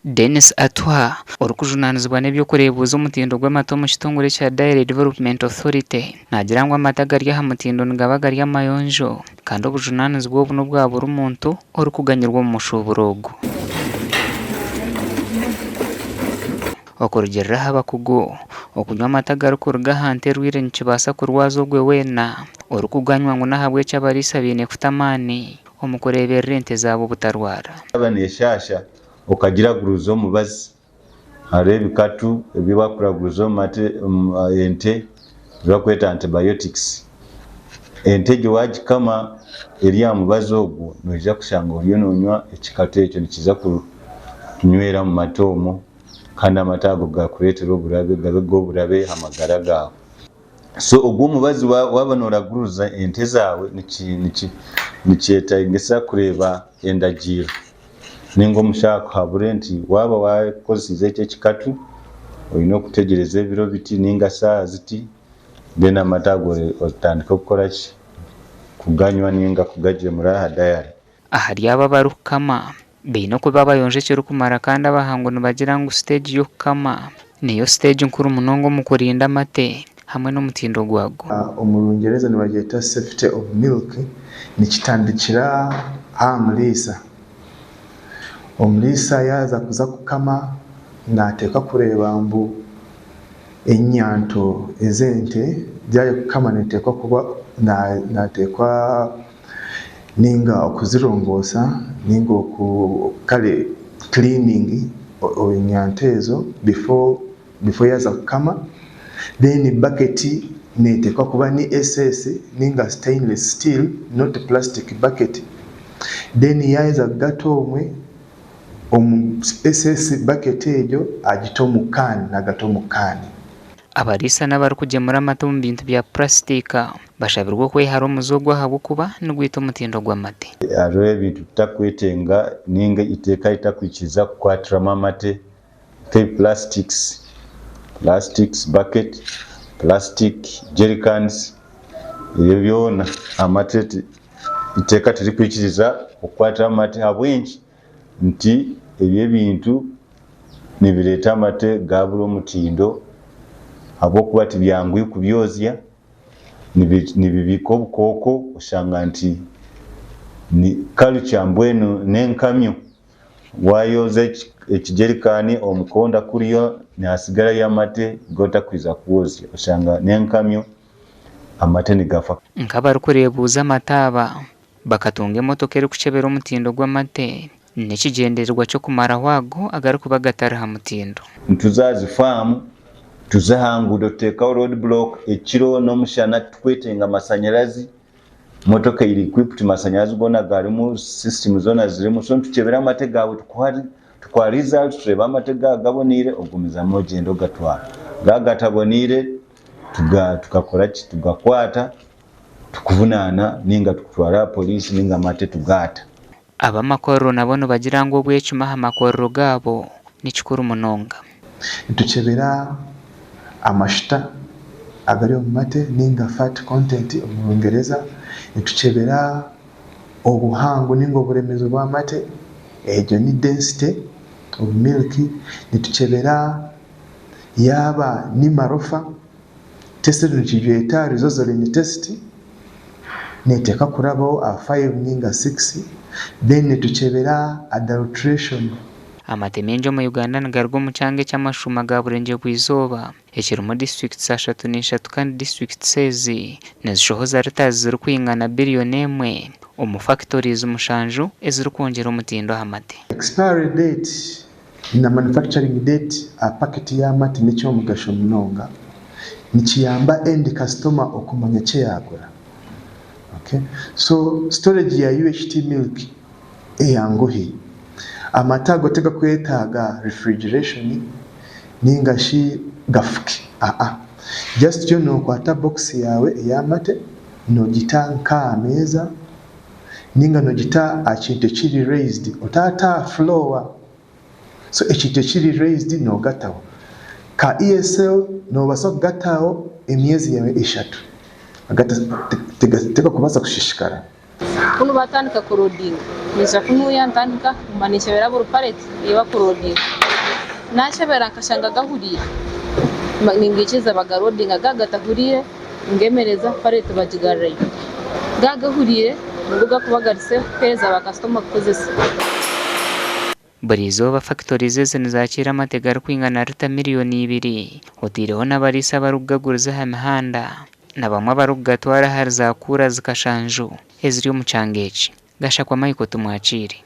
Denis Atuha, orikujunaanizibwa n'eby'okureebuuza omutindo gw'amata omu kitongore ekya Dairy Development Authority, naagira ngu amata agari aha mutindo nigaba gari amayonjo kandi obujunaanizibwa obu n'obwa buri muntu orikuganyirwa omu mushuuburo ogu. Okurugiirira aha bakugu, okunywa amata agarikuruga aha nte erwaire nikibaasa kurwaza ogwe weena orikuganywa ngu n'ahabw'ekyo abariisa baine kuta amaani omu kureeberera ente zaabo obutarwara. Yaaba neeshaasha okagiraguruza omubazi. Hariho ebikatu ebi barikuraguruza omu mate ente ebi barikweta antibiotics. Ente egyo waagikama eri aha mubazi ogwo noija kushanga oriyo noonywa ekikatu ekyo nikiza kunywera omu mate omwo kandi amate ago gakureetere oburabe gabe g'oburabe aha magara gaawe. So ogwo omubazi waaba noraguruza ente zaawe nikyetagisa kureeba endagiiro ninga omushaho akuhabure nti waaba wakozesize eki ekikatu oyine okutegyereza ebiro biti ninga saaha ziti then amate ago otandike kukoraki kuganywa ninga kugagyemura aha dayare. Ahari abo abarikukama, baine okuba abayonjo ekirikumara kandi abahangu nibagira ngu siteegi y'okukama niyo siteegi nkuru munonga omu kurinda amate hamwe n'omutindo gwago. Omu Rungyereza nibagyeta safety of milk, nikitandikira aha muriisa. Omuriisa yaaza kuza kukama naateekwa kureeba ngu enyanto ez'ente ezi arikukama niteekwa kuba naateekwa ninga okuzirongoosa ninga oku kare cleaning enyanto ezo before before yaaza kukama then bucket neeteekwa kuba ni SS ninga stainless steel not plastic bucket then yaaheza kugata omwe omu SS bucket egyo agita omu can nagata omu can. Abariisa n'abarikugyemura amate omu bintu bya purasitika bashabirwe okwehara omuze ogu ahabw'okuba nigwita omutindo gw'amate. Hariho ebintu tutarikwetenga ninga eiteeka ritakwikiriza kukwatiramu amate nk'ebi plastics, plastics bucket, plastic jerrycans ebyo byona amate eiteeka tirikwikiriza kukwatiramu amate ahabw'enki? Nti ebyo ebintu nibireeta amate gaabura omutindo ahabw'okuba tibyanguhi kubyozya, nibibiika obukooko oshanga nti ni culture mbwenu n'enkamyo waayoza ekijerikaani omukonda kuriyo nihasigarayo amate agu otakwija kwozya oshanga n'enkamyo amate nigafa. Nk'abarikureebuuza amate aba, Bakatunga emotoka erikukyebera omutindo gw'amate n'ekigyendererwa ky'okumaraho ago agarikuba gatari ha mutindo. Nituza aha zi faamu, tuze aha nguudo tuteekaho road block ekiro n'omushana titukwetenga mashanyarazi, motoka eri equipped mashanyarazi goona garimu, system zoona zirimu so nitukyebera amate gaawe tukuha results tureeba amate gaawe gaboneire ogumizamu ogyenda ogatwara, gaaba gataboneire tugakora ki tugakwata. Tukuvunaana ninga tukutwara aha poliisi ninga amate tugaata. Ab'amakorero nabo nibagira ngu obwecumi aha makorero gaabo ni kikuru munonga. Nitukyebera amashuta agari omu mate ninga fat content omu Rungyereza, nitukyebera obuhango ninga oburemeezi bw'amate, egyo ni density of milk, nitukyebera yaaba ni marofa. Test egi nikigyeta Resozoline test, neteekwa kurabaho aha five ninga six, then nitukyebera adulteration. Amate maingi omu Uganda nigaruga omu kyanga eky'amashuuma ga Burengyerwa-izooba ekirimu disiturikiti 34 kandi disiturikiti ezi nizishohoza litres zirikwingana biriyoni emwe omu fakitorizi mushanju ezirikwongyera omutindo aha mate. Expiry date Na manufacturing date aha paketi y'amate n'ekyomugasho munonga. Nikiyamba end customer okumanya kyeyagura. Ok so storage ya UHT milk eyanguhi. Amate ago tigakwetaaga refrigeration ninga shi gafuke aa. Just yo nokwata box yaawe ey'amate nogita nk'aha meeza ninga nogita aha kintu ekiri raised otata aha floor. So ekintu ekiri raised nogataho. Ka ESL nobasa kugataho emyezi yawe eshatu tigakubaasa kushishikara. Kunu batandika kurodinga, nyija kunuya ntandika kuguma ninkyebera buri paleti ei bakurodinga. Naakyebera nkashanga gahuriire, ningaikiriza bagarodinga, gaaba gatahuriire ngemereza paleti bagigarurayo. Gaaba gahuriire nibwo garikuba gari seefu kuheereza bakasitoma kukozesa. Buri izooba fakitori ezi nizakiira amate garikwingana rita miriyoni ibiri oteireho n'abariisa abarikugaguriza aha mihanda na bamwe abarikugatwara ahari za kuura zikashanju eziri omu kyanga eki. Gashakwa Michael Tumwakiire.